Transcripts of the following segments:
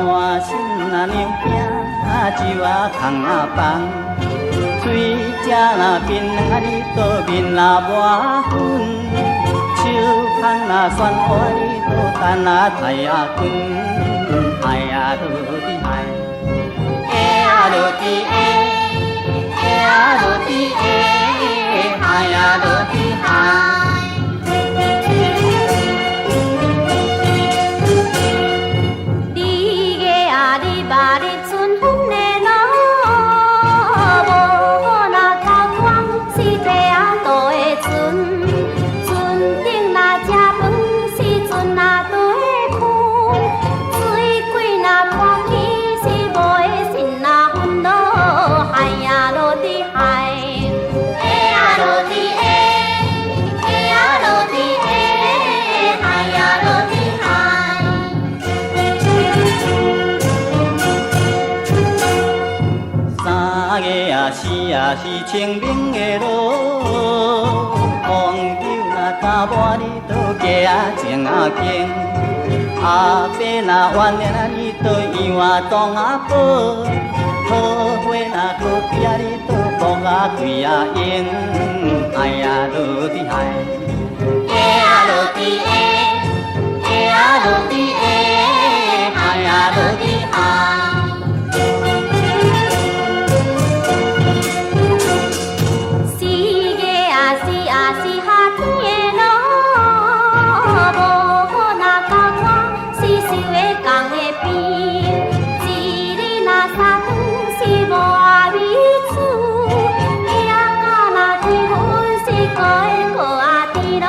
满身啊娘囝，酒啊空啊放，喙食若槟榔啊，你都面啊抹粉，手捧若旋乌你都等啊太阳光，海啊落伫海，下啊落伫下，下啊落伫下，海啊落伫海。你个啊，你捌入春分的露，無若到拖是地啊度的船，船頂若食飯時陣若綴困，水鬼若拖起是無的心若分囉，海啊落佇海，下啊落佇下，下啊落佇下，海啊落佇海。三月啊四啊是清明的露，黃酒若干滿你都加啊情啊經。阿伯若怨念啊，你都猶啊當阿寶，桃花若靠邊啊，你都木啊開啊用，愛啊落佇海，下啊落佇下，下啊落佇下，海啊落佇海。四月啊四啊是夏天的露，無若到拖是收的工的邊，一日若三頓是無米煮，遐甲若天昏是過的過啊甜囉，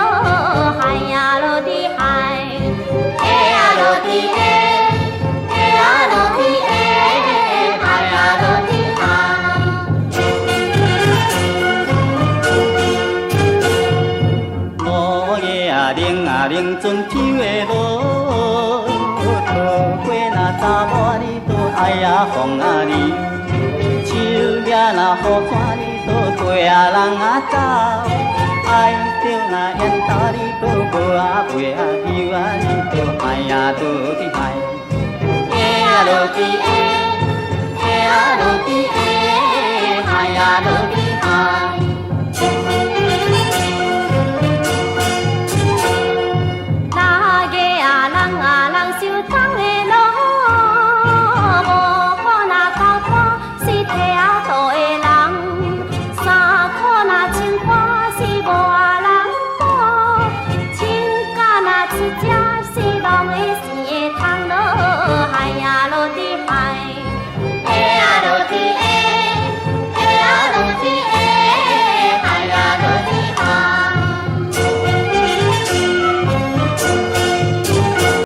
海啊落佇海，下啊落佇下，下啊落佇下，海啊落佇海。五月啊冷啊冷春秋的露，桃花若早满你都愛啊風啊流，手掠若雨伞你都過啊人啊走，愛著若緣投你都無啊袂啊留啊你都愛啊落佇海，下啊落佇下，